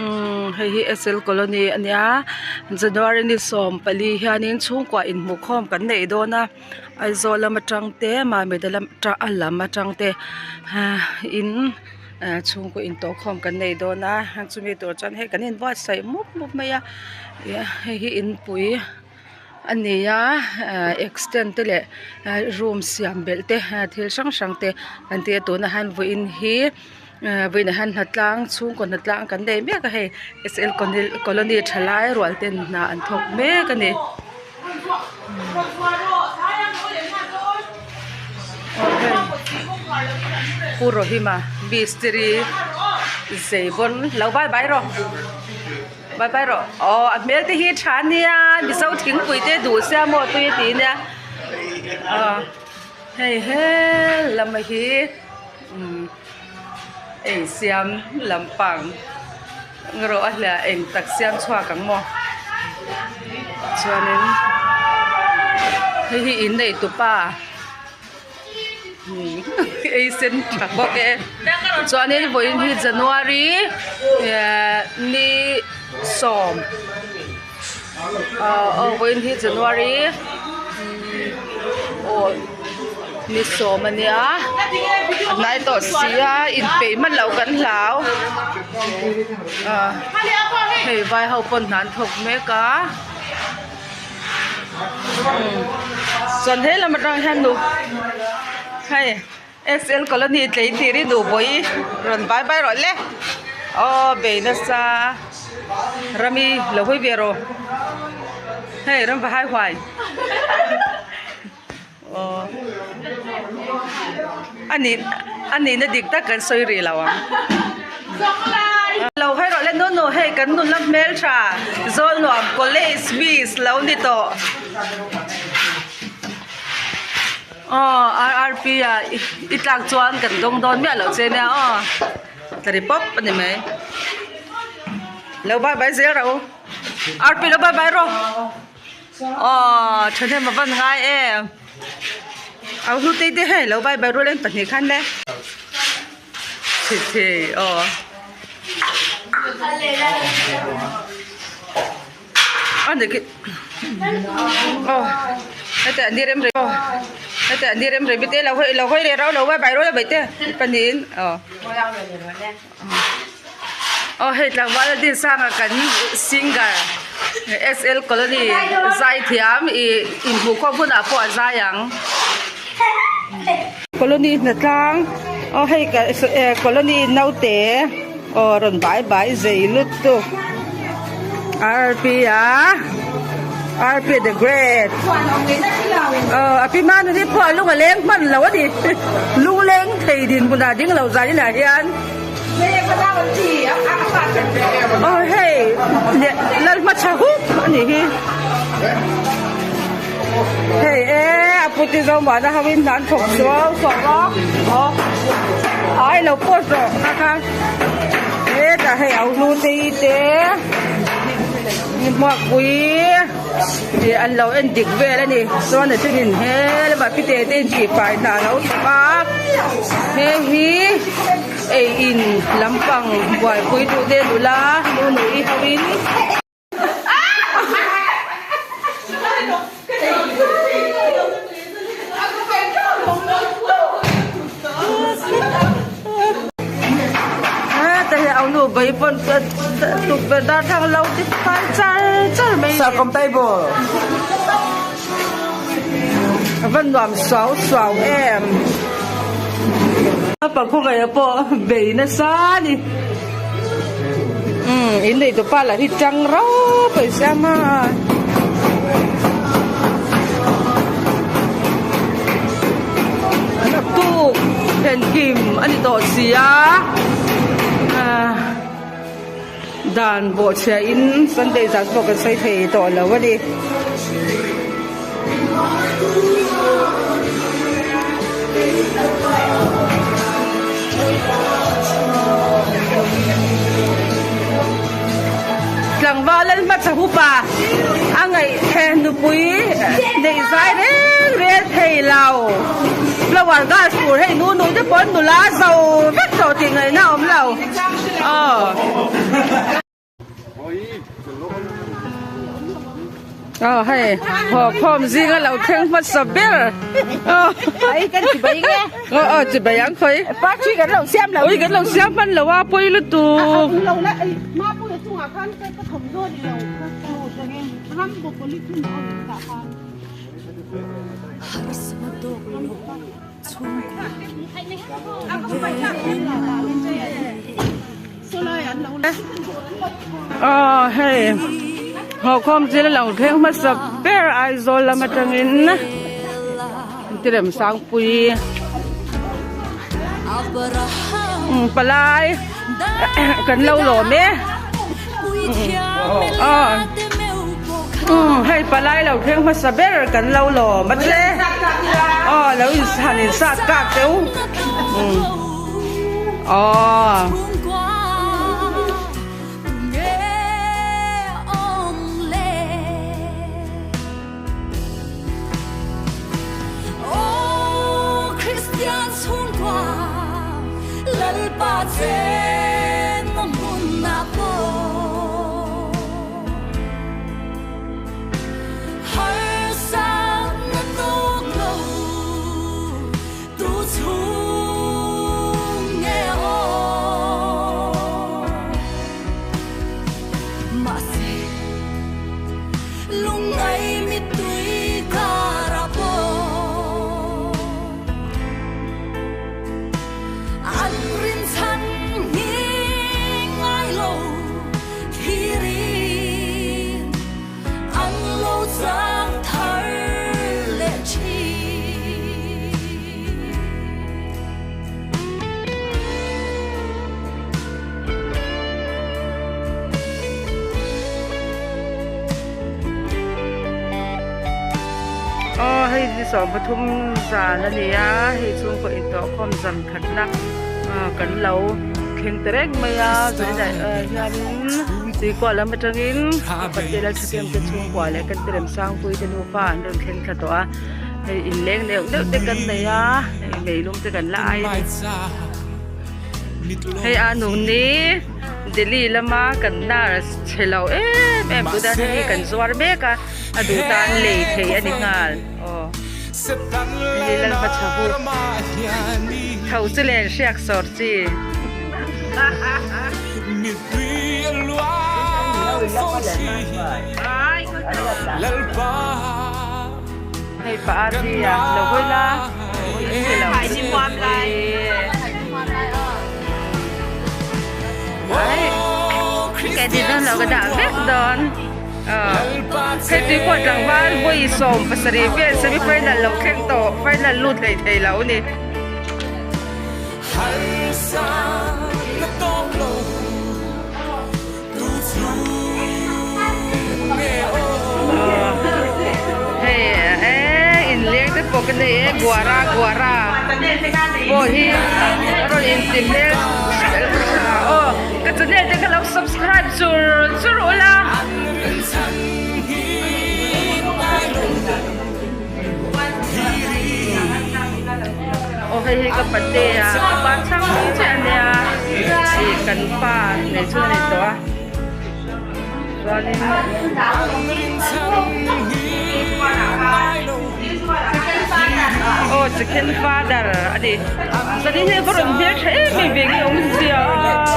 Umm hei hi SL colony a nia January ni 14 hianin chhungkua inhmuhkhawm kan neih dawn a Aizawl lam atang te Mamit lam a lam atang te in chhungkaw intawhkhawm kan nei dawn a chumi tur chuan hei kan inbuatsaih mup mup mai a hei hi inpui a ni a extend te leh room siam belh te thil hrang hrang te an ti a tunah hian vawiin hi vawiinah hian hnatlang chhungkaw hnatlang kan nei mek a hei SL colony thalai rual ten hna an thawk mek a ni. Pu Rohima mistiri zei bawn lo bye bye rawh bye bye rawh aw a hmel te hi tha ania mizo thingpui te duh sia maw tui a ti nia aw hei helam hi umm ei siam lampang rawh a hliah eng tak siam chhuak ang maw chuanin hei hi in nei tupa ei sen tha bawk e chuanin vawiin hi January ni sawm aw vawiin hi January aw ni sawm a nia a hnai tawh si a inpeih hman loh kan hlau hei vai ho pawn hna an thawk mek a chuan he lam atang hian nu hei SL colony tlei tir hi nubawi rawn bai bai rawh le aw bei nasa rami lo hawi ve rawh hei ram va hai huai aw a nih a nihna dik tak kan sawi rih lo ang lo hawi rawh le nu nu hei kan nunna hmeltha Zawlnuam college miss lo ni tawh. Aw RRP ah i tlak chuan kan dawng dawn miah loh che nia aw tla ri pawp a ni mai lo bye bye zel rawh u RP lo bye bye rawh aw thahnem a van ngai em au hlutei te hei lo bye bye rual en pahnih khan le chhe chhe aw. Heta an direm rem heta an direm rem te lo hawi lo hawi leh rau lo vai bai rual te pahnihin aw aw hei tlangval a din sanga kan singer SL colony zai thiam ih inhmuhkhawm hunah pawh a zai ang colony hnatlang aw hei colony naute. Aw rawn bai bai zei lutuk RP a RP the great aw a pi manu hi pawh a lung a leng hman lo a ni lung leng thei dinhmunah ding lo zan inah hian aw hei Lalhmachha hup a nih hi hei e a puti zo mahna ho in hna an thawk suau suau a aw ai lo post rawh kha kha hetah hei au hlu te hi te ni hmuakpui ih an lo en dik vel a ni chuan a thenin he lamah pite te in tih fai hna a lo thawk a hei hi ei in lampang buaipui duh te nula nu nui ho in. Nu bai pawn tukverh darthlalang lo ti fai char char mai Sir comtable a va nuam suau suau em a khawngaih pawh bei nasa a ni. Umm in nei tupa lah hi tang raup a insiam a. Naktuk thlenkim a ni tawh si a ah dan bawhchhia in Sunday zan pawh kan sawi thei tawh lo a ni. Tlangval lal hmasa hupa a ngaih the nupui neih zai reng reng thei lo. uar gas tur hei nu nui te pawh an nula zo vek tawh tih ngaihna a awm lo aw. Aw hei haw khawm zinga lo thleng hmasa ber aw aw aw chibai ang khawi ui kan lo siam hman lo a pawi lutuk. Aw hei hlauhkhawm zir lo thleng hmasa ber Aizawl lam atangin Tiremsangpui palai kan lo lawm e aw hei palai lo thleng hmasa ber kan lo lawm a che aw lo in han in sat kak teh u aw. Aw hei ni 13 zan a ni a hei chhungkaw intawhkhawm zan khatna kan lo thleng ta reng mai a tunah hianin tuikuah lam atangin Patel a thuthleng te chhungkua leh kan Tiremsangpui te nufa an rawn thleng thla tawh a hei inleng neuh neuh te kan nei a hei meilum te kan la ai a ni hei a nung ni Delhi lama kan nurse chhe lo em em tunah hian hei kan zuar mek a a duh tan lei thei a ni nghal aw hei lalpa chha hu tho chu len hriak sawr chi. Hei pa a ti a lo hawi la Cái gì đó là cái đã vét đón hei tui pawh tlangval vawi 17 vel semi final lo thleng tawh final lut hlei thei lo ni. Hei eh inleng te pawh ka nei e guara guara pawh hi a rawn inti hmel aw ka channel te kha lo subscribe chur chur ula. Aw hei hi ka pate a ka pa chhang chiah a nia ih kan pa nei chu a ni tawh a chuanin aw second father a ni zanin hi ka rawn hmel tha em em ve nge awm zia a.